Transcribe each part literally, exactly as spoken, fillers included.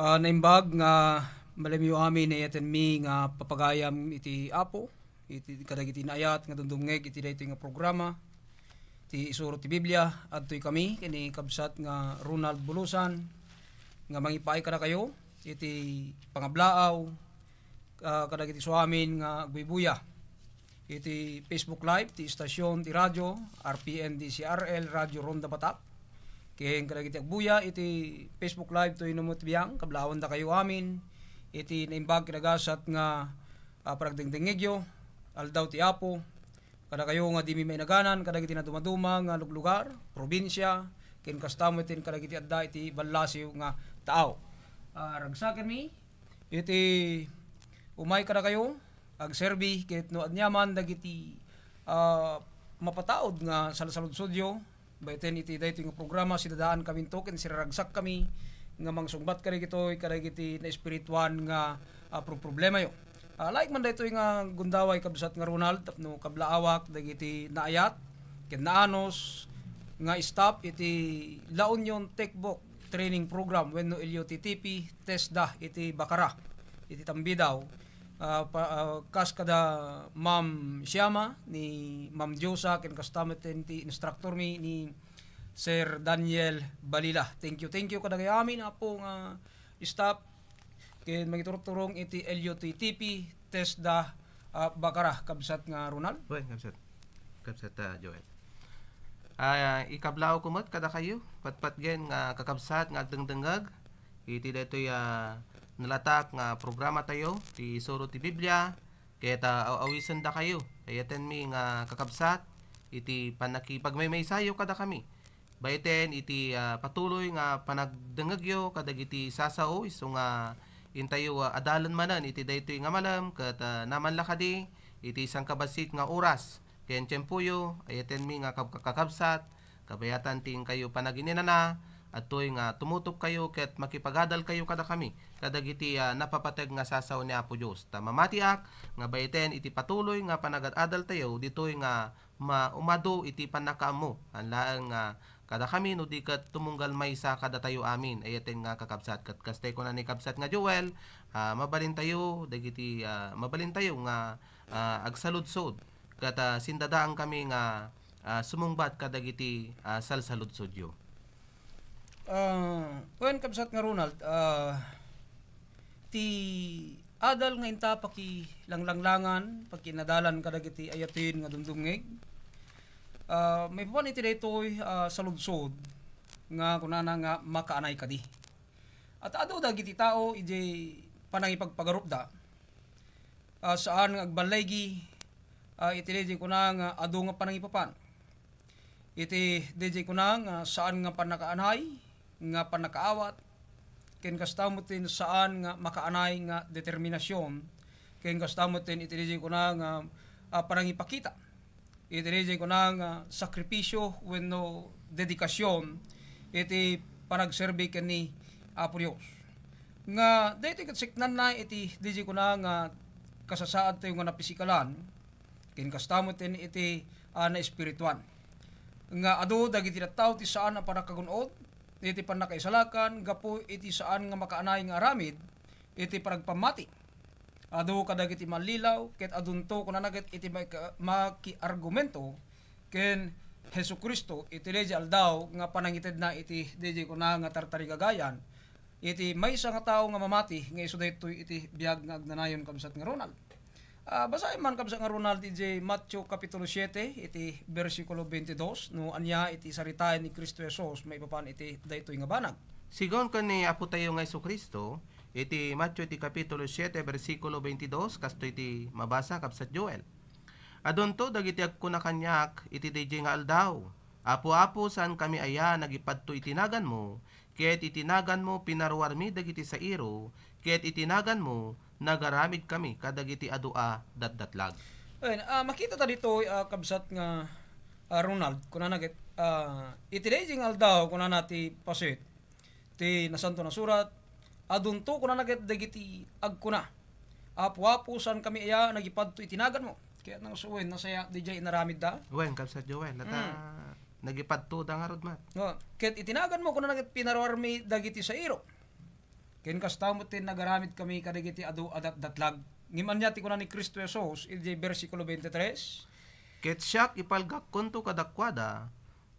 Ah, naimbag nga malamyo amin nga iyatenmi nga papagayam iti Apo, iti, kadagiti naayat nga dumdumngeg iti daytoy nga programa, ti Isuro ti Biblia. Adtoy kami ken ni kabsat nga Ronald Bulusan nga mangipaay kadakayo iti pangablaaw, ah, kadagiti suamin nga agbuybuya iti Facebook Live ti istasyon ti radyo, R P N D C R L, Radyo Ronda Batak. Ken kadagiti agbuya iti Facebook Live toy no met biang, kablaawan dakayo amin iti naimbag kinagasat nga, ah, panagdengdengngegyo, Aldaw ti Apo, kadakayo nga dimi mainaganan kadagiti nadumaduma nga luglugar, probinsia, ken kasta met ken kadagiti adda iti ballasiw nga tao. Ah, ragsakenmi iti umay kadakayo, agserbi ket no aniaman dagiti, ah, mapataud nga salsaludsodyo, baiten iti daytoy nga programa, sidadaan kaminto ken siraragsak kami nga mangsungbat kadagitoy kadagiti naespirituan nga, ah, pro-, problemayo. Ah, laik man daytoy nga gundaway, kabsat nga Ronald, tapno kablaawak dagiti naayat ken naanus nga staff iti La Union Tech Book Training Program wenno L U T T P, TESDA iti Bacara, iti Tambidaw. Ah, pa, ah, kas kada Ma'am Siama, ni Ma'am Diosa, ken kasta met ti instructor mi ni Sir Daniel Balila. Thank you, thank you kadagay amin, Apo, nga staff, ken mangiturturong iti L U T T P, TESDA, ah, Bacara, kabsat nga Ronald. Wen, kabsat. Kabsat, ah, Joel. Ah, ikablaaw ko met kadakayo, patpatgen nga kakabsat nga agdengdengngeg iti daytoy, ah, nalatak nga programa tayo, ti Isuro ti Biblia, ket, ah, aw-, awisendakayo. Ayatenmi nga kakabsat iti pannakipagmaymaysayo kadakami. Baiten iti, ah, patuloy nga panagdengngegyo kadagiti sasao isu nga intayo, ah, adalen manen iti daytoy nga malem ket, ah, naman la kadi iti sangkabassit nga oras ken tiempoyo, ayatenmi nga kab-, kakabsat, kabayatan ti inkayo panagininana, adtoy nga tumutokkayo ket makipagadalkayo kadakami kadagiti, ah, napapateg nga sasao ni Apo Dios. Ta mamatiak nga baiten iti patuloy nga panagad-adaltayo ditoy nga ma-, umadu iti pannakaammo, saan laeng nga kadakami no di ket tumunggal maysa kadatayo amin, ayaten nga kakabsat. Ket kastay kuna ni kabsat nga Joel, ah, mabalintayo dagiti, ah, mabalintayo nga, ah, agsaludsod ket, ah, sindadaankami nga, ah, sumungbat kadagiti, ah, salsaludsodyo. Ah, wen, kabsat nga Ronald, ah, ti adal nga inta pakilanglangan, pakiinadalan kadagiti ayaten nga dumdumngeg. Ah, maipapan iti daytoy, ah, saludsod nga kunana nga makaanay kadi. At adu dagiti tao idiay panangipagpagarupda, ah, saan nga agballigi, ah, iti daydiay kuna nga adu nga panangipapan. Iti daydiay kuna nga saan nga pannakaanay, nga pannakaawat, ken kasta met ti saan nga makaanay nga determinasion, ken kasta met ti iti daydiay kuna nga, ah, panangipakita. Iti daydiay kuna nga sakripisio wenno dedikasion iti panagserbi ken ni Apo Dios. Nga daytoy ket siknanna iti daydiay kuna nga kasasaadtayo nga napisikalan, ken kasta met iti, ah, naespirituan. Nga adu dagiti tattao ti saan a pannakagun-od iti pannakaisalakan gapu iti saan nga makaanay nga aramid iti panagpammati. Adu kadagiti mallilaw, ket adunto, kunana ket iti maika-, makiargumento ken Jesu-Cristo iti daydiay aldaw nga panangitedna iti daydiay kuna nga tartarigagayan iti maysa nga tao nga mamati nga isu daytoy iti biag nga agnanayon, kabsat nga Ronald. Ah, basaem man, kabsat nga Ronald, iti Mateo Kapitulo siete, iti bersikulo twenty-dos, no ania iti saritaen ni Cristo Jesus maipapan iti daytoy nga banag. Sigun ken ni Apo tayo nga Jesu-Cristo, iti Mateo iti Kapitulo siete, bersikulo twenty-dos, kastoy ti mabasa, kabsat Joel. Adunto dagiti agkuna kaniak iti daydiay nga aldaw, "Apo, Apo, saankami aya nagipadto iti naganmo, ket iti naganmo pinaruarmi dagiti sairo, ket iti naganmo nagaramidkami kadagiti adu a datdatlag." Ayan, ah, makita ta ditoy, ah, kabsat nga, ah, Ronald, kunana ket, ah, iti daydiay nga aldaw, kunana ti paset, ti Nasanto a Surat, adunto, kunana ket dagiti agkuna, "Apo, Apo, saankami aya nagipadto iti naganmo?" Ket nang suen, nasaya, diay inaramidda. Wen, kabsat Joel, nata Mm. nagipadto da ngarud met. No, ket iti naganmo, kunana ket pinaruarmi dagiti sairo. Ken kasta met ti nagaramidkami kadagiti adu a datdatlag. Ngem ania ti kuna ni Cristo Jesus idiay bersikulo twenty-three? Ket siak, ipalgakkonto kadakuada,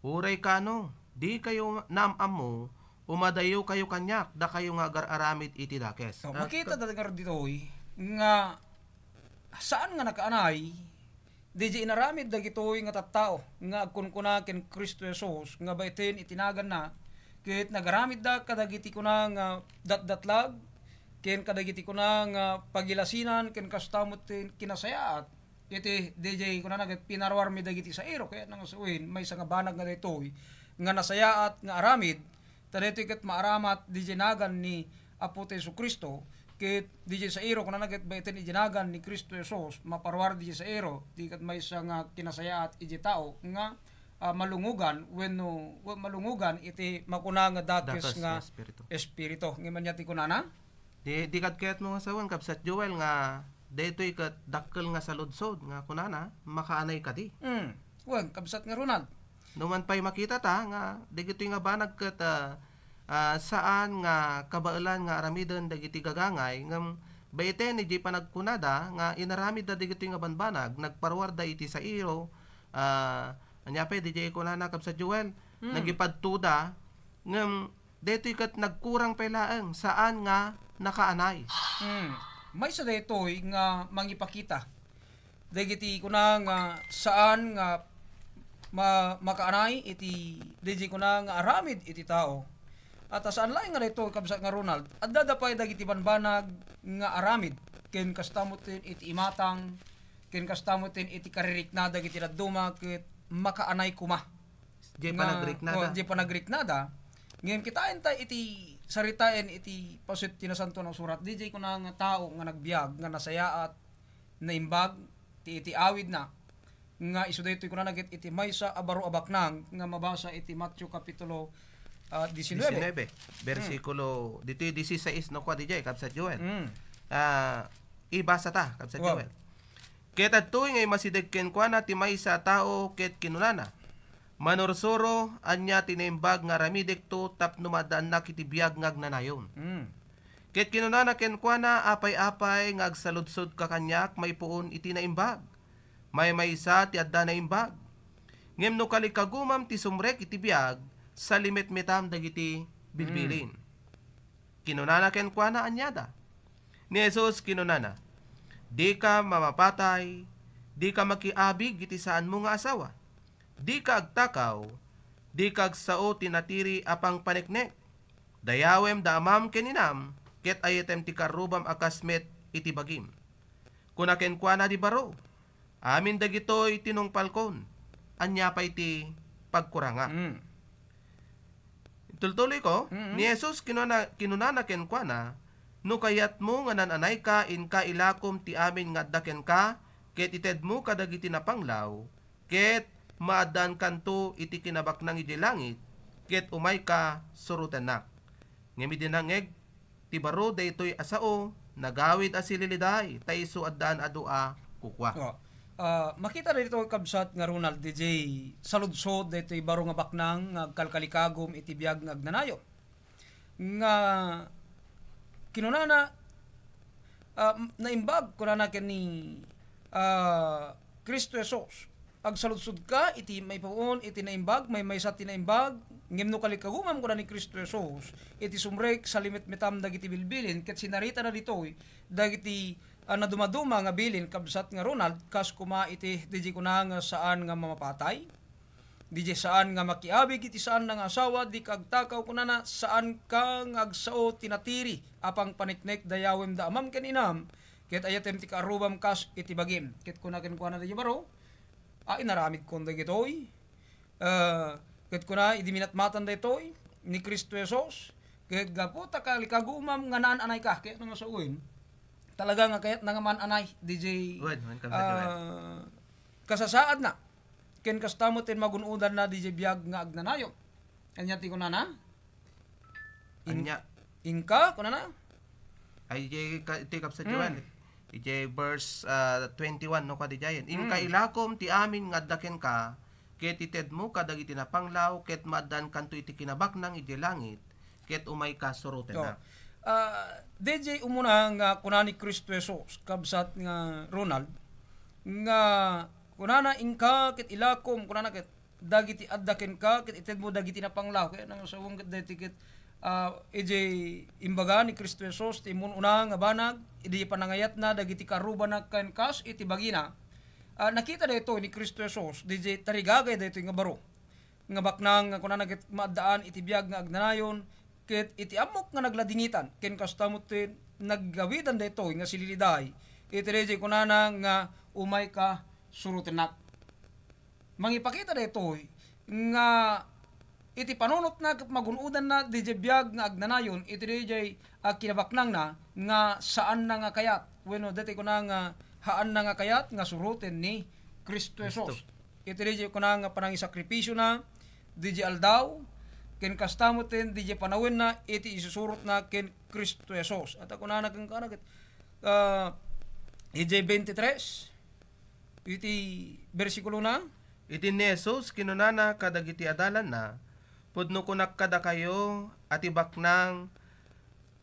uray kaano, dikayo naam-ammo, umadayokayo kaniak, dakayo nga agar-aramid iti dakes. Oh, makita ta ngarud ditoy nga saan nga nakaanay, didiay inaramid dagitoy nga tattao nga agkunkuna ken Cristo Jesus nga baiten iti naganna, ket nagaramidda kadagiti kuna nga datdatlag, ken kadagiti kuna nga pagilasinan, ken kasta met ti kinasayaat. Iti didiay kunana ket pinaruarmi dagiti sairo, kayatna nga sawen, maysa nga banag nga daytoy nga nasayaat nga aramid, ta daytoy ket maaramat didiay nagan ni Apo ti Jesu-Cristo, ket didiay sairo, kunana ket baiten idiay nagan ni Cristo Jesus, maparuar didiay sairo, di ket maysa nga kinasayaat idiay tao nga, ah, malungugan wenno, we-, malungugan iti makuna nga dakes Dakes nga nga espiritu. Espiritu. Ngem ania ti kunana? Di, di kad kayatmo nga sawen, Kabsat Joel, nga daytoy ket dakkel nga saludsod nga kunana, makaanay kadi? Mm. Wen, Kabsat nga Ronald. Numan pay makita ta nga dagitoy nga banag ket, ah, ah, saan nga kabaelan nga aramiden dagiti gagangay, ngem baiten idiay panagkunada nga inaramidda dagitoy nga banbanag, nagparuarda iti sairo, ah, ania pay, didiay kunana, Kabsat Joel, Mm. nagipadtoda, ngem daytoy ket nagkurang pay laeng, saan nga nakaanay. Hmm. Maysa daytoy nga mangipakita dagiti kuna nga saan nga ma-, makaanay iti, daydi kuna nga aramid iti tao. At saan laeng nga daytoy, Kabsat nga Ronald, addada pay dagiti banbanag nga aramid, ken kasta met iti imatang, ken kasta met iti karirikna dagiti dadduma, ket makaanay koma. Diay nga, panagriknada. Oh, diay panagriknada. Ngem kitaen ta iti saritaen iti paset ti Nasantoan a Surat. Diay kuna nga tao nga nagbiag, nga nasayaat, naimbag, ti iti awidna. Nga isu daytoy kunana ket iti maysa a baro a baknang nga mabasa iti Mateo Kapitulo, ah, diecinueve. Diecinueve, Hmm. bersikulo, ditoy dieciséis no kua diay, Kabsat Joel. Hmm. Ah, ibasa ta, Kabsat Wow. Joel. Ket adtoy nga immasideg kenkuana ti maysa a tao ket kinunana, "Manursuro, ania ti naimbag nga aramidekto tapno maaddaannak iti biag nga agnanayon?" Mm. Ket kinunana kenkuana, "Apay-apay nga agsaludsodka kaniak maipuon iti naimbag? Maymaysa ti adda naimbag. Ngem no kalikagumam ti sumrek iti biag, salimetmetam dagiti bilbilin." Mm. Kinunana kenkuana, "Aniada?" Ni Jesus kinunana, "Dika mamapatay, dika makiabig iti saanmo nga asawa, dika agtakaw, dika agsao ti natiri a pangpaneknek. Dayawem da amam ken inam, ket ayatem ti karrubam a kas met iti bagim." Kuna kenkuana di baro, "Amin dagitoy tinungpalkon. Ania pay ti pagkurangak?" Mm. Tultuloyko, Mm-mm. ni Jesus kinuna-, kinunana kenkuana, "No kayatmo nga naan-anayka, inka ilakom ti amin nga adda kenka, ket itedmo kadagiti napanglaw, ket maaddaankanto iti kinabaknang idiay langit, ket umayka surotennak." Ngem idi nangngeg ti baro daytoy a sao, nagawid a sililiday, ta isu addaan adu a kukua. Oh. Ah, makita daytoy, Kabsat nga Ronald, diay saludsod daytoy baro nga baknang nga agkalkalikagum iti biag nga agnanayon. Nga kinunana, ah, naimbag, kunana ken ni, ah, Cristo Jesus, "Agsaludsodka iti maipuon iti naimbag, maymaysa ti naimbag, ngem no kalikagumam," kuna ni Cristo Jesus, "iti sumrek, salimetmetam dagiti bilbilin," ket sinaritana ditoy dagiti, ah, nadumaduma nga bilin, Kabsat nga Ronald, kas koma iti diay kuna nga saan nga mamapatay, diay saan nga makiabig iti saan nga asawa, dika agtakaw, kunana, saanka nga agsao ti natiri a pangpaneknek, dayawem da amam ken inam, ket ayatem ti kaarrubam kas iti bagim. Ket kuna kenkuana diay baro, "A, inaramidkon dagitoy." Ah, ket kuna, idi minatmatan daytoy ni Cristo Jesus, ket gapu ta kalikagumam nga naan-anayka, kayatna nga sawen, talaga nga kayatna nga maan-anay diay, Wen, wen, Kabsat Joel. ah, kasasaadna, ken kasta met ti magun-odanna diay biag nga agnanayon. Ania ti kunana? In-, Ania? Inka, kunana? Ay, iti ka-, iti Kabsat Mm. Joel. Iti verse, ah, twenty-one, no, kadi jayen. "Inka Mm. ilakom ti amin nga adda kenka, ket itedmo kadagiti napanglaw, ket maaddaankanto iti kinabaknang iti langit, ket umayka surotennak." Oh. Ah, D J, umuna nga kuna ni Cristo Jesus, kabsat nga Ronald, nga kunana, "Inka ket ilakom," kunana ket, "dagiti adda kenka ket itedmo dagiti napanglaw." Kaya nang sawang ket daytoy ket, ah, idiay imbaga ni Cristo Jesus ti immun-una nga banag, idi panangayatna dagiti karrubana ken kas iti bagina. Ah, nakita daytoy ni Cristo Jesus, D J, tarigagay daytoy nga baro. nga baknang nga kunana ket maaddaan iti biag nga agnanayon, ket iti ammok nga nagladingitan, ken kasta met ti naggawidan daytoy nga sililiday, iti daydiay kunana nga, "Umayka, surotennak." Mangipakita daytoy nga iti panunotna ket magun-odanna daydiay biag nga agnanayon, iti daydiay a kinabaknangna nga saanna nga kayat, wenno daytoy kuna nga haanna nga kayat nga suroten ni Cristo Cristo. Jesus. Iti daydiay kuna nga panangisakripisio na, daydiay aldaw, ken kasta met ti daydiay panawenna iti isusurotna ken Cristo Jesus. At ako na nagkangkana ket, ah, idiay twenty-three, iti bersikulo na. Iti ni Jesus, kinunana kadagiti adalanna, "Pudno kunak kadakayo, a ti baknang,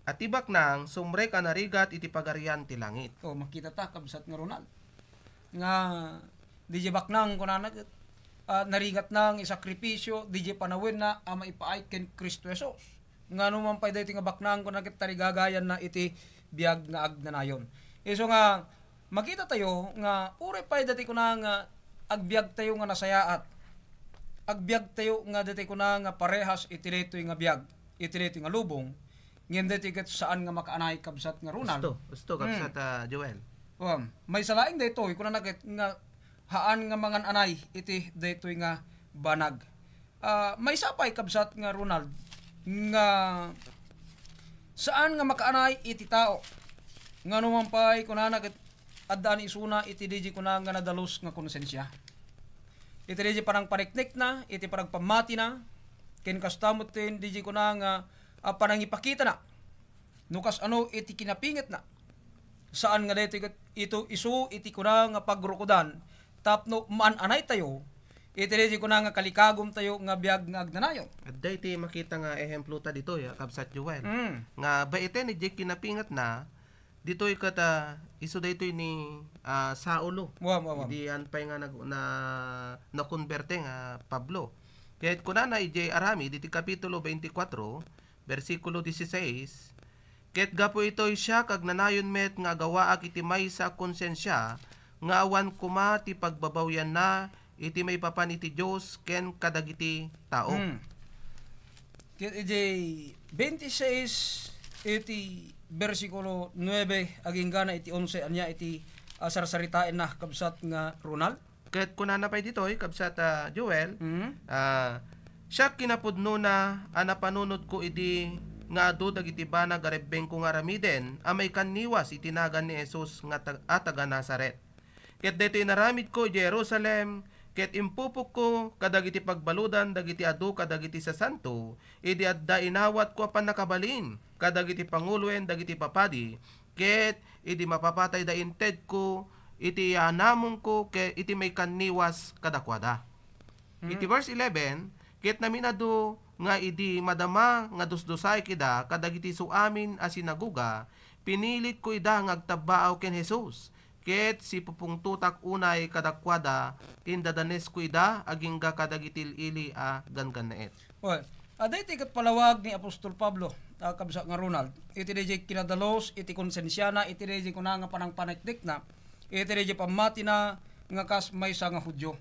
a ti baknang, sumrek a narigat iti pagarian ti langit." O, makita ta, kabsat nga Ronald, nga daydiay baknang, kunana ket, ah, narigatna nga isakripisio, daydiay panawenna a maipaay ken Cristo Jesus. Nga no man pay daytoy nga baknang, kunana ket tarigagayanna iti biag nga agnanayon. Isu nga, makita tayo nga uray pay daytoy kuna nga agbiag tayo nga nasayaat, agbiag tayo nga daytoy kuna nga parehas iti daytoy nga biag, iti daytoy nga lubong, ngem daytoy ket saan nga makaanay, kabsat nga Ronald. Usto, usto, kabsat, Hmm. ah, Joel. Um, maysa laeng daytoy, kunana ket nga haan nga mangan-anay iti daytoy nga banag. Ah, maysa pay, kabsat nga Ronald, nga saan nga makaanay iti tao. Nga no man pay, kunana ket addaan isuna iti daydiay kuna nga nadalus nga konsensia. Iti daydiay panangpaniknikna, iti panagpammatina, ken kasta met ti daydiay kuna nga, ah, panangipakitana. No kasano iti kinapingetna. Saan nga daytoy ket ito isu iti kuna nga pagrukodan tapno maan-anay tayo iti daytoy kuna nga kalikagum tayo nga biag nga agnanayon. Adda iti makita nga ehemplo ta ditoy, ah, kabsat Joel. Mm. Nga baeten iti kinapingetna, ditoy ket, ah, isu daytoy ni, ah, Saulo. Wa, wa, wa. Idi an pay nga nag-, na, nakonberte nga Pablo. Ket kunana idiay Aramid iti Kapitulo twenty-four, bersikulo dieciséis, "Ket gapu itoy siak agnanayon met nga agawaak iti maysa a konsensia nga awan koma ti pagbabawyanna iti maipapan iti Dios ken kadagiti tao." Hmm. Ket idiay twenty-six iti bersikulo nuebe agingga na iti onse, ania iti, ah, sarsaritaenna, kabsat nga Ronald? Ket kunana pay ditoy, kabsat, ah, Joel, Mm. ah, "Siak kinapudnona a napanunotko idi nga adu dagiti banag a rebbengko nga aramiden a maikanniwas iti nagan ni Jesus nga tag-, a taga Nazaret. Ket daytoy inaramidko idiay Jerusalem, ket impupokko kadagiti pagbaludan dagiti adu kadagiti sasanto, idi adda inawatko a pannakabalin kadagiti panguloen dagiti papadi, ket idi mapapatayda intedko iti yaanamongko ket iti maikanniwas kadakuada." Mm. Iti verse eleven, "Ket naminado nga idi madama nga dusdusaek ida kadagiti suamin a sinagoga, pinilitko ida nga agtabbaaw ken Jesus, ket sipupungtotak unay kadakuada, indadanesko ida agingga kadagiti il-ili a ganggannaet." Well, adda iti ket palawag ni Apostol Pablo, ah, kabsat nga Ronald, iti daydiay kinadalus iti konsensiana, iti daydiay kuna nga panangpaniknikna, iti daydiay pammatina nga kas maysa nga Judio.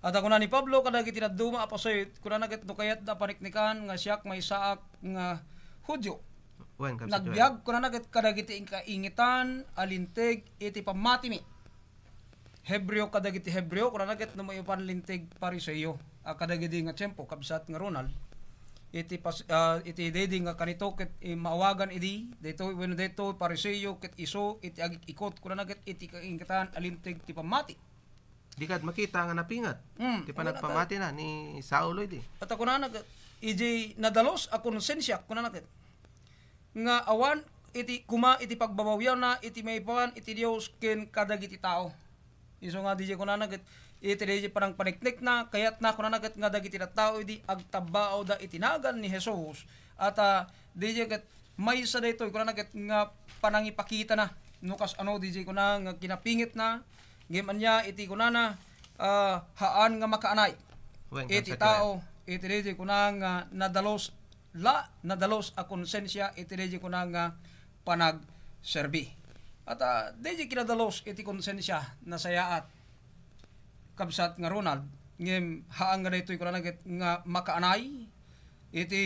Adda kuna ni Pablo kadagiti dadduma a paset, kunana ket no kayatda a paniknikan nga siak maysaak nga Judio. Wen, kabsat Joel. Nagbiag, kunana ket kadagiti kaingitan a linteg iti pammatimi. Hebreo kadagiti Hebreo, kunana ket no maipapan linteg Fariseo, a kadagidi nga tiempo, kabsat nga Ronald, iti pas-, ah, iti daydi nga kanito ket, eh, maawagan idi, daytoy, wenno daytoy Fariseo ket isu iti agik-ikot, kunana ket iti kaingitan a linteg ti pammati. Di kad makita nga napinget Hmm, ti wala panagpamati na ni Saulo idi. At ako na nag-, iji nadalus a konsensiak, kunana ket, nga awan iti kuma iti pagbabawianna iti maipapan iti Dios ken kadagiti tao. Isu nga daydiay kunana ket iti daydiay panangpaniknekna, kayatna kunana ket nga dagiti tattao idi agtabbaawda iti nagan ni Jesus, at, ah, daydiay ket Maysa daytoy, kunana ket nga panangipakitana, no kasano diay kunana nga kinapingitna, ngem ania iti kunana, ah, haan nga makaanay. Wen, iti kasla tao, iti diay kunana nga nadalus la, nadalus a konsensia, iti diay kunana nga panagserbi. At, ah, diay kinadalus iti konsensia, nasayaat, kabsat nga Ronald, ngem haan nga daytoy kunana ket nga makaanay iti,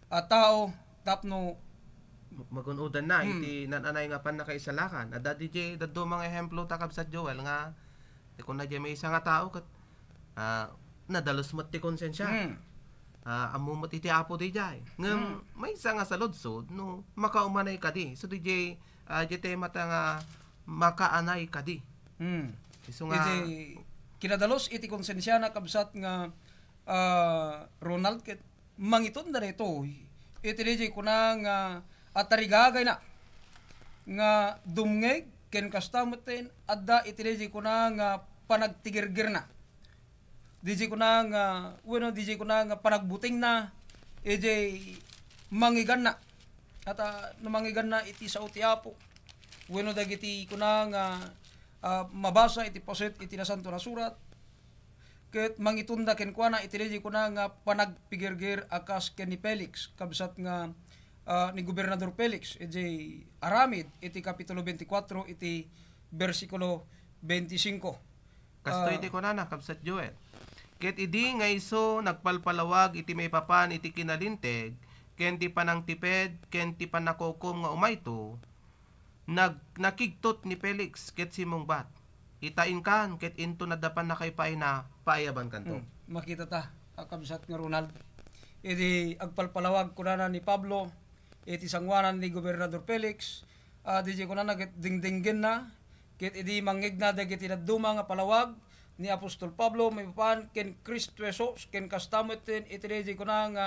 ah, tao tapno magun-odanna Hmm. iti nananay nga pannakaisalakan. Adda diay dadduma nga ehemplo ta, kabsat Joel, nga ti kunna diay maysa nga tao ket, ah, nadalus met ti konsensia. Hmm. Ah, ammo met iti Apo diay. Ngem Hmm. maysa nga saludsod no makaumanay kadi. So diay, ah, diay tema ta nga makaanay kadi. Hmm. Isu nga Iti kinadalus iti konsensiana, kabsat nga, ah, Ronald, ket mangitunda daytoy iti diay kuna nga atarigagayna nga dumngeg ken kasta metten adda iti diay kuna nga panagtigirgirna. Diay kuna nga, wenno diay kuna nga panagbutengna, idiay mangiganna. At, ah, no mangiganna iti sao ti Apo, wenno dagiti kuna nga, ah, mabasa iti paset iti Nasanto a Surat, ket mangitunda kenkuana iti diay kuna nga panagpigirgir a kas ken ni Felix, kabsat nga, ah, ni Gobernador Felix, idiay aramid iti Kapitulo twenty-four iti bersikulo twenty-five. Kastoy Ah. ti kunana, kabsat Joel. Ket idi nga isu nagpalpalawag iti maipapan iti kinalinteg, ken ti panangtiped, ken ti pannakukom nga umayto, nag-, nakigtot ni Felix ket simmungbat, "Ita inkan, ket inton adda pannakaipaayna, paayabankanto." Hmm, makita ta, a, kabsat nga Ronald. Idi agpalpalawag kunana ni Pablo, iti sangoanan ni Gobernador Felix, a, diay kunana ket dingdinggenna, ket idi mangngegna dagiti dadduma nga palawag ni Apostol Pablo maipapan ken Cristo Jesus, ken kasta met iti diay kuna nga,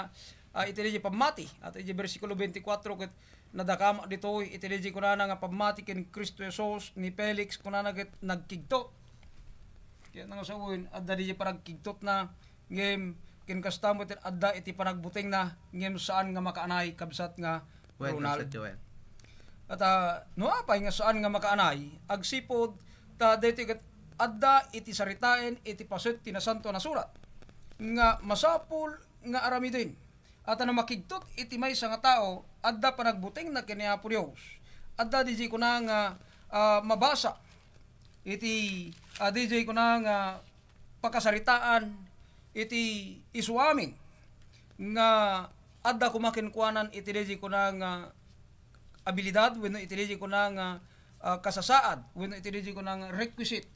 a, iti diay pammati, at iti bersikulo twenty-four ket nadakama ditoy iti diay kunana nga pammati ken Cristo Jesus ni Felix, kunana ket nagkigtot. Ket nga sawen, adda diay panagkigtotna, ngem ken kasta met adda iti panagbutengna, ngem saan nga makaanay, kabsat nga Wen, Ronald. Kabsat Joel. At, ah, no apay nga saan nga makaanay, agsipud ta daytoy ket adda iti saritaen iti paset ti Nasanto a Surat nga masapul nga aramiden. At no makigtot iti maysa nga tao, adda panagbutengna ken ni Apo Dios. Adda diay kuna nga, ah, mabasa iti, ah, diay kuna nga pakasaritaan iti isu amin nga adda koma kenkuanan iti diay kuna nga abilidad wenno iti diay kuna nga, ah, kasasaad wenno iti diay kuna nga requisite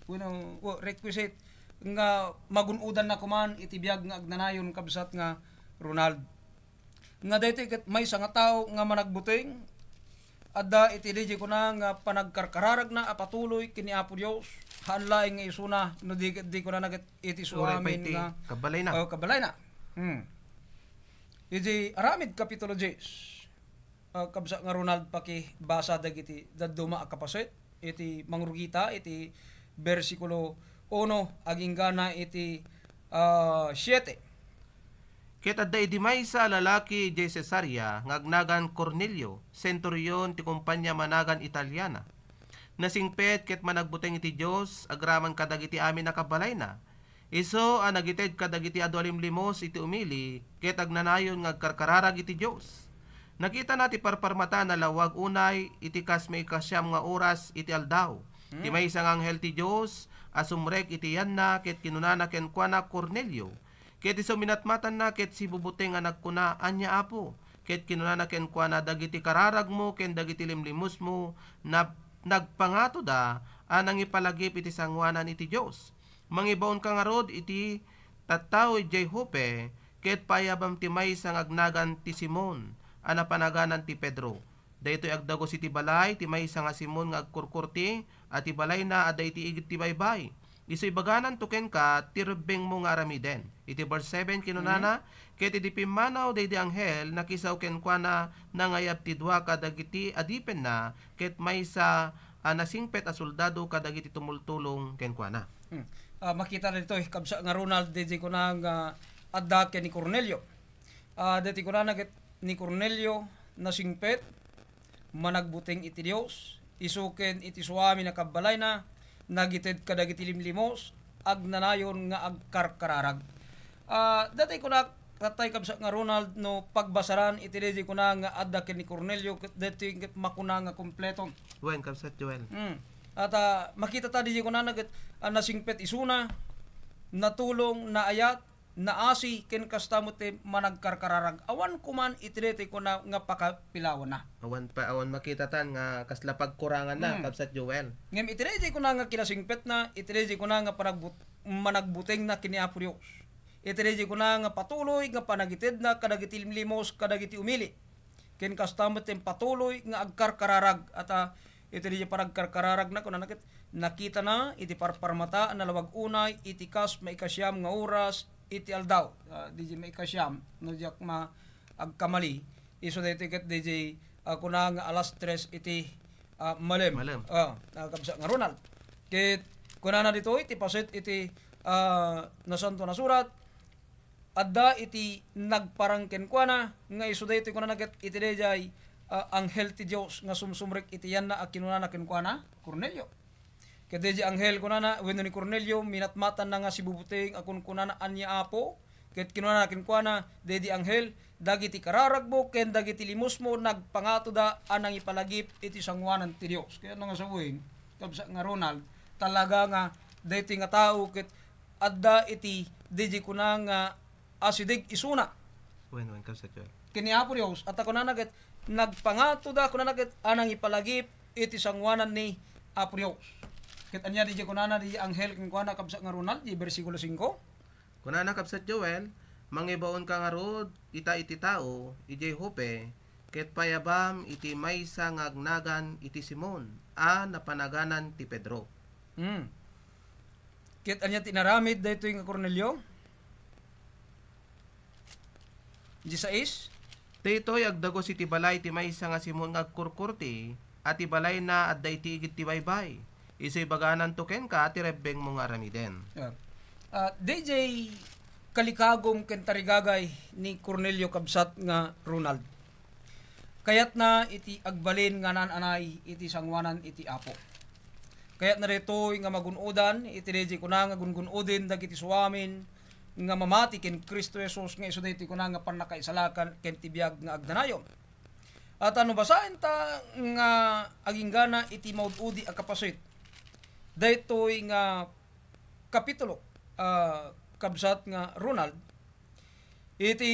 wenno, o, requisite nga magun-odanna koman iti biag nga agnanayon, kabsat nga Ronald. Nga daytoy ket maysa nga tao nga managbuteng, adda iti diay kuna nga panagkarkararagna a patuloy ken ni Apo Dios, haan laeng nga isuna no di, di kunana ket iti isu amin nga kabbalayna. O, kabbalayna. Hmm. Iti Aramid Kapitulo diyes, ah, kabsat nga Ronald, pakibasa dagiti dadduma a kapaset iti mangrugita iti bersikulo uno agingga na iti, ah, siete. Ket adda idi maysa a lalaki idiay Cesarea nga agnagan Cornelio, senturyon ti kompania managan Italiana. Nasingpet ket managbuteng iti Dios agraman kadagiti amin a kabbalayna. Isu a nagited kadagiti adu a limlimos iti umili ket agnanayon nga agkarkararag iti Dios. Nakitana ti parparmata a nalawag unay iti kas maikasiam nga oras iti aldaw. Ti maysa nga anghel ti Dios a sumrek iti yanna ket kinunana kenkuana, "Cornelio." Ket isu minatmatanna ket sibubuteng a nagkuna, "Ania, Apo?" Ket kinunana kenkuana, "Dagiti kararagmo ken dagiti limlimosmo nab-, nagpangatoda a nangipalagip iti sangoanan iti Dios. Mangibaonka ngarud iti tattao idiay Joppe, ket paayabam ti maysa nga agnagan ti Simon a napanaganan ti Pedro. Daytoy agdagus iti balay ti maysa nga Simon nga agkurkurti, a ti balayna adda iti igid ti baybay. Isu ibagananto kenka ti rebbengmo nga aramiden." Iti verse seven, kinunana, ket idi pimmanaw daydi anghel, nakisaw kenkuana, nangayab ti dua kadagiti adipenna, ket maysa a nasingpet a soldado kadagiti tumultulong kenkuana. Hmm. Ah, makita ditoy, kabsa nga Ronald, daydi kuna nga adda ken ni Cornelio. Ah, daydi kunana ket ni Cornelio, nasingpet, managbuteng iti Dios, isu ken iti suami a kabbalayna, nagited kadagiti limlimos, agnanayon nga agkarkararag. Ah, daytoy kunak, tatay kabsat nga Ronald, no pagbasaran iti daydiay kuna nga adda ken ni Cornelio, ket daytoy ket makuna nga kompleto. Wen, kabsat Joel. Hmm. At, ah, makita ta daydiay kunana ket, ah, nasingpet isuna, natulong, naayat, naasi, ken kasta met ti managkarkararag. Awan koman iti daytoy kuna nga pakapilawanna. Awan pa, awan makitatan nga kasla pagkuranganna, Hmm. kabsat Joel. Ngem iti daytoy kuna nga kinasingpetna, iti daytoy kuna nga panagbut-, managbutengna ken ni Apo Dios. Iti daytoy kuna nga patuloy nga panagitedna kadagiti limlimos, kadagiti umili. Ken kasta met ti patuloy nga agkarkararag. At, ah, iti daytoy panagkarkararagna, kunana ket, nakitana iti parparmata a nalawag unay iti kas maikasiam nga oras iti aldaw. Ah, daydiay maikasiam, no diak ma-, agkamali, isu daytoy ket daydiay, ah, kuna nga alas tres iti, ah, malem. Malem. Ah, ah, kabsat nga Ronald. Ket kunana ditoy, ti paset iti, ah, Nasantoan a Surat, adda iti nagparang kenkuana, nga isu daytoy kunana ket iti daydiay, ah, anghel ti Dios nga sumsumrek iti yanna a kinunana kenkuana, Cornelio. Ket daydiay anghel kunana, wenno ni Cornelio, minatmatanna nga sibubuteng a kunkunana, "Ania, Apo?" Ket kinunana kenkuana daydiay anghel, "Dagiti kararagmo ken dagiti limosmo nagpangatoda a nangipalagip iti sangoanan ti Dios." Kayatna nga sawen, kabsat nga Ronald, talaga nga daytoy nga tao ket adda iti daydiay kuna nga asideg isuna. Wen, wen, kabsat Joel. Ken ni Apo Dios, at kunana ket, nagpangatoda, kunana ket, a nangipalagip iti sangoanan ni Apo Dios. Ket ania daydiay kunana daydiay anghel kenkuana, kabsat nga Ronald, di bersikulo singko? Kunana, kabsat Joel, "Mangibaonka ngarud ita iti tao, idiay Joppe, ket payabam iti maysa nga agnagan iti Simon, a napanaganan ti Pedro." Hmm. Ket ania ti inaramid daytoy nga Cornelio? Disais? Daytoy agdagus iti balay ti maysa nga Simon nga agkurkurti, a ti balayna adda iti igid ti baybay. Isu ibagananto kenka ti rebbengmo nga aramiden. Yeah. Ah, daydiay kalikagum ken tarigagay ni Cornelio, kabsat nga Ronald. Kayatna iti agbalin nga naan-anay iti sangoanan iti Apo. Kayatna daytoy nga magun-odan iti daydiay kuna nga gungun-oden dagiti suamin nga mamati ken Cristo Jesus nga isu daytoy kuna nga pannakaisalakan ken ti biag nga agnanayon. At no basaenta nga aginggana iti maud-udi a kapaset, daytoy nga kapitulo, ah, kabsat nga Ronald, iti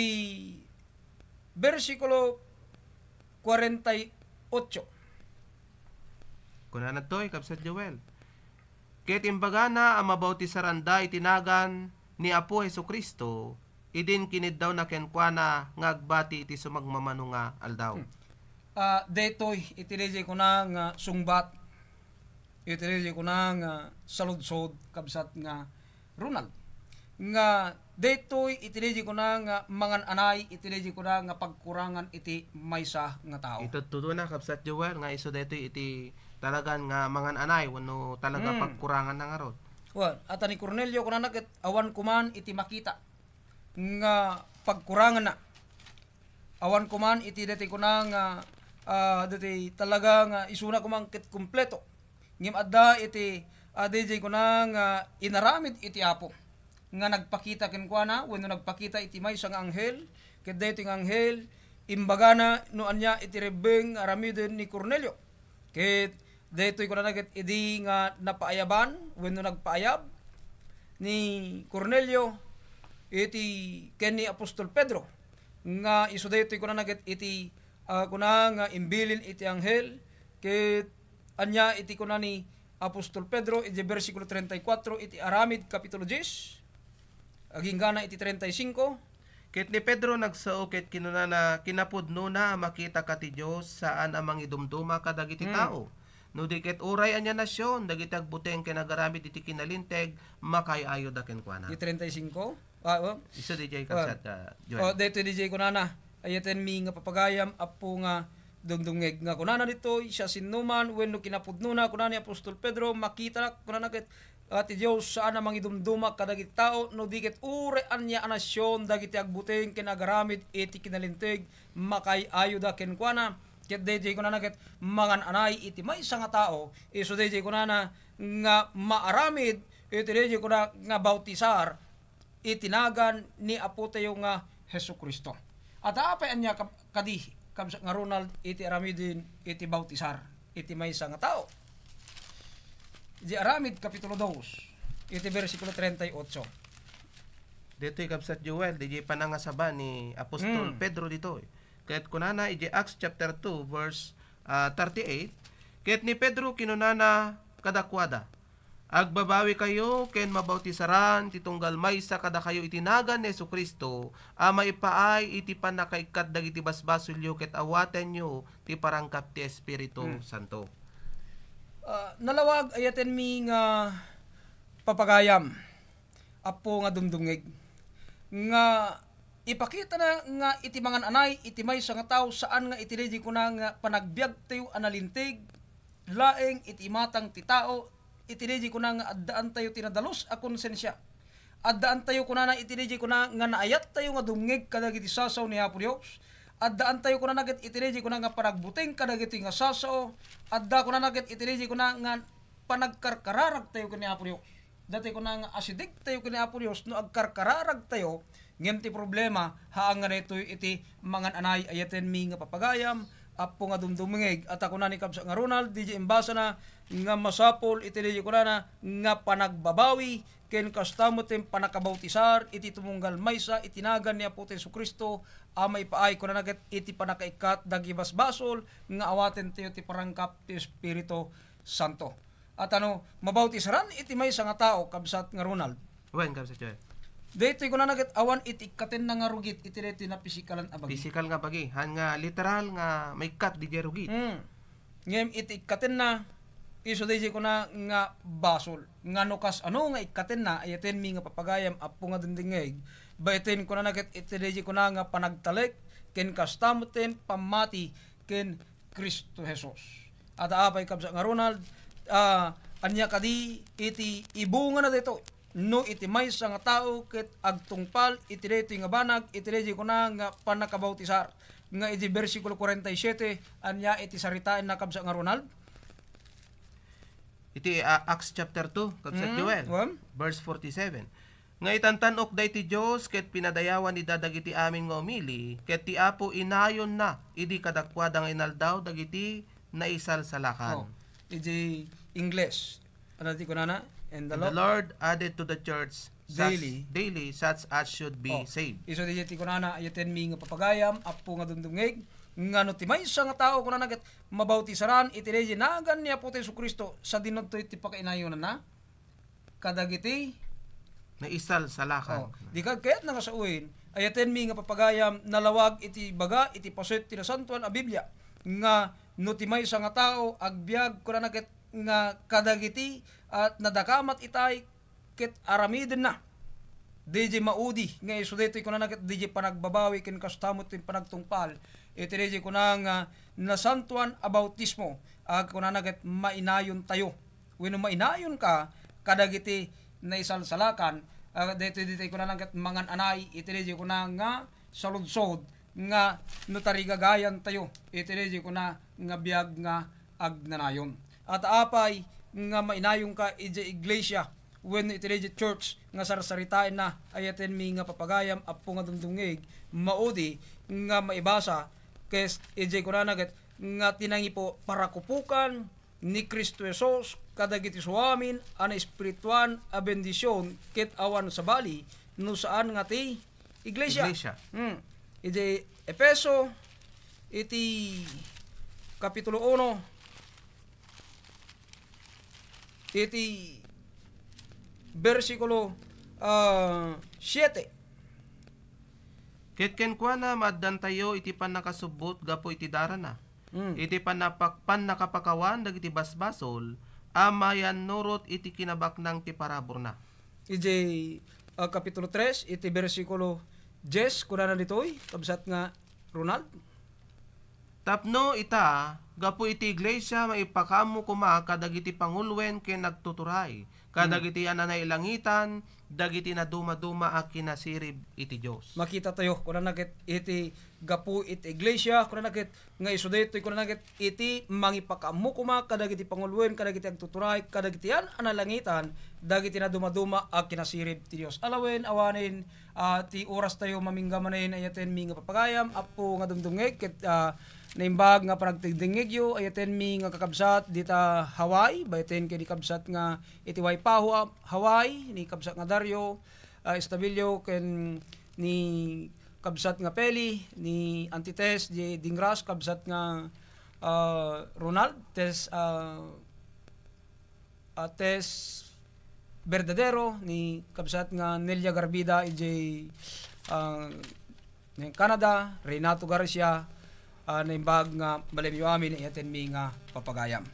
bersikulo kuarenta y otso. Kunana daytoy, kabsat Joel, "Ket imbagana a mabautisaranda iti nagan ni Apo Jesu-Cristo, idin kiniddawna kenkuana nga agbati iti sumagmamano nga aldaw." Hmm. Ah, daytoy iti daydiay kuna nga sungbat. Iti daydiay kuna nga saludsod, kabsat nga Ronald, nga daytoy iti daydiay kuna nga mangan-anay iti daydiay kuna nga pagkurangan iti maysa nga tao. Itudtudona, kabsat Joel, nga isu daytoy iti talagan nga mangan-anay wenno talaga Hmm. pagkuranganna ngarud. Wen, at ni Cornelio kunana ket awan koman iti makita nga pagkuranganna. Awan koman iti daytoy kuna nga, ah, daytoy talaga nga isuna koman ket kompleto. Ngem adda iti, ah, daydiay kuna nga inaramid iti Apo nga nagpakita kenkuana wenno nagpakita iti maysa nga anghel, ket daytoy nga anghel imbagana no ania iti rebbeng nga aramiden ni Cornelio. Ket daytoy kunana ket idi nga napaayaban wenno nagpaayab ni Cornelio iti ken ni apostol Pedro, nga isu daytoy kunana ket iti, ah, kuna nga imbilin iti anghel, ket ania iti kuna ni apostol Pedro iti bersikulo treinta y cuatro iti Aramid kapitulo dies, aginggana iti treinta y cinco, Ket ni Pedro nagsao ket kinunana, "Kinapudnona a makitaka ti Dios, saan a mangidumduma kadagiti Hmm. tao. No di ket uray ania nasion, dagiti agbuteng ken agaramid iti kinalinteg, makaay-ayoda kenkuana." Di treinta y cinco? Ah, oh. Isu di jay Oh. kabsat, ah, Joel. Oh, daytoy di jay kunana, "Ayatenmi nga papagayam, Apo, nga dumdumngeg. Nga kunana ditoy, siasinoman wenno kinapudnona, kuna ni apostol Pedro, makitanak, kunana ket, a, ti Dios saan a mangidumduma kadagiti tao, no di ket uray ania a nasion dagiti agbuteng ken agaramid iti kinalinteg, makaay-ayoda kenkuana. Ket daytoy kunana ket mangan-anay iti maysa nga tao, isu daytoy kunana nga maaramid iti daytoy kuna nga bautisar iti nagan ni Apotayo nga Jesu-Cristo. Adda pay ania kab-, kadi, kabsat nga Ronald, iti aramiden iti bautisar iti maysa nga tao? Di Aramid, Kapitulo dos, iti bersikulo treinta y ocho. Ditoy, kabsat Joel, di panangasaba ni apostol Mm. Pedro ditoy. Ket kunana iti Acts chapter two, verse, ah, thirty-eight, ket ni Pedro kinunana kadakuada, "Agbabawikayo ken mabautisaran ti tunggal maysa kadakayo iti nagan ni Jesu-Cristo a maipaay iti pannakaikkat dagiti basbasolyo ket awatenyo ti parangkap ti Espiritu Hmm. Santo." Ah, nalawag, ayatenmi nga papagayam, Apo nga dumdumngeg, nga ipakitana nga iti mangan-anay iti maysa nga tao, saan nga iti daydi kuna nga panagbiagtayo a nalinteg laeng iti imatang ti tao, iti daydi kuna nga addaantayo ti nadalus a konsensia. Addaantayo kunana iti daydi kuna nga naayattayo nga dumngeg kadagiti sasao ni Apo Dios. Addaantayo kunana ket iti daydi kuna nga panagbuteng kadagiti nga sasao. Adda kunana ket iti daydi kuna nga panagkarkararagtayo ken ni Apo Dios. Dati kuna nga asidegtayo ken ni Apo Dios no agkarkararagtayo, ngem ti problema, haan nga daytoy iti mangan-anay. Ayatenmi nga papagayam, Apo nga dumdumngeg, a ta kuna ni kabsat nga Ronald, daydi imbasana nga masapul iti daydi kunana nga panagbabawi, ken kasta met ti pannakabautisar iti tumunggal maysa iti nagan ni Apo Jesu-Cristo a maipaay kunana ket iti pannakaikkat dagiti basbasol nga awatentayo ti parangkap ti Espiritu Santo. A ta no mabautisaran iti maysa nga tao, kabsat nga Ronald. Wen, kabsat Joel. Daytoy kunana ket awan iti ikkatenna nga rugit iti daytoy nga pisikalan a bagi. Pisikal nga bagi, han nga literal nga maikkat didiay rugit. Hmm. Ngem iti ikkatenna, isu daydi kuna nga basol. Nga no kas-ano nga ikkatenna, ayatenmi nga papagayam, Apo nga dumdumngeg, baeten kunana ket iti daydi kuna nga panagtalek, ken kasta met ti pammati ken Cristo Jesus. A ta apay, kabsat nga Ronald, ah, ania kadi iti ibungana daytoy? No iti maysa nga tao ket agtungpal iti daytoy nga banag, iti daydi kuna nga pannakabautisar, nga iti bersikulo kuarenta y siete, ania iti saritaenna, kabsat nga Ronald? Iti, ah, Acts chapter two, kabsat Mm, Joel, wen? Verse forty-seven. Nga itantan-ok daydi Dios ket pinadayawan ida dagiti amin nga umili, ket ti Apo inayonna idi kadakuada nga inaldaw dagiti naisalsalakan. Oh, iti Ingles. Ano ti kunana? And the And the Lord Lord added to the church such daily. daily such as should be Oh, saved. Isu daydi ti kunana, ayatenmi nga papagayam, Apo nga dumdumngeg, nga no ti maysa nga tao kunana ket mabautisaran iti daydi nagan ni Apo Jesu-Cristo, sadino daytoy ti pakainayonanna kadagiti Naisalsalakan. Oh, di kagkayatna nga sawen, ayatenmi nga papagayam, nalawag iti baga iti paset ti Nasantoan a Biblia, nga no ti maysa nga tao agbiag, kunana ket nga kadagiti, ah, nadakamat itay ket aramidenna. Daydi maudi nga isu daytoy kunana ket daydi panagbabawi ken kasta met ti panagtungpal iti daydi kuna nga nasantoan a bautismo, a kunana ket mainayontayo. Wenno mainayonka kadagiti naisalsalakan, ah, daytoy, daytoy kunana ket mangan-anay iti daydi kuna nga saludsod nga no tarigagayantayo iti daydi kuna nga biag nga agnanayon. A ta apay nga mainayonka idiay iglesia wenno iti daydi church nga sarsaritaenna, ayatenmi nga papagayam, Apo nga dumdumngeg, maudi nga maibasa, ket idiay kunana ket nga ti nangipo-, parakupokan ni Cristo Jesus kadagiti suamin a naespirituan a bendision ket awan sabali no saan nga ti iglesia. Iglesia. Hmm. Iti Efeso, iti Kapitulo uno, iti bersikulo, ah, siete. Ket kenkuana, maaddantayo iti pannakasubbot gapu iti darana. Mm. Iti pannapak-, pannakapakawan dagiti basbasol a mayannurot iti kinabaknang ti paraburna. Iti, ah, Kapitulo tres, iti bersikulo dies, kunana ditoy, kabsat nga Ronald? Tapno ita, gapu iti iglesia, maipakaammo koma kadagiti panguloen ken agtuturay, kadagiti a nanailangitan, dagiti nadumaduma a kinasirib iti Dios. Makita tayo, kunana ket iti gapu iti iglesia, kunana ket nga isu daytoy, kunana ket iti mangipakaammo koma kadagiti panguloen, kadagiti agtuturay, kadagiti an-, a nanailangitan, dagiti nadumaduma a kinasirib ti Dios. Alawen, awanen, ah, ti oras tayo mamingga manen, ayatenmi nga papagayam, Apo nga dumdumngeg, ket, ah, naimbag nga panagdingdingngegyo, ayatenmi nga kakabsat dita Hawaii, bayaten ken ni kabsat nga iti Waipahu, ah, Hawaii, ni kabsat nga Dario, ah, Estabilio, ken ni kabsat nga Peli, ni Auntie Tess, di Dingras, kabsat nga, ah, Ronald, Tess, ah, ah, Tess Verdadero, ni kabsat nga Nelia Garbida, ijay, ah, ni Canada, Renato Garcia, ah, naimbag nga malemyo amin, ayatenmi nga papagayam.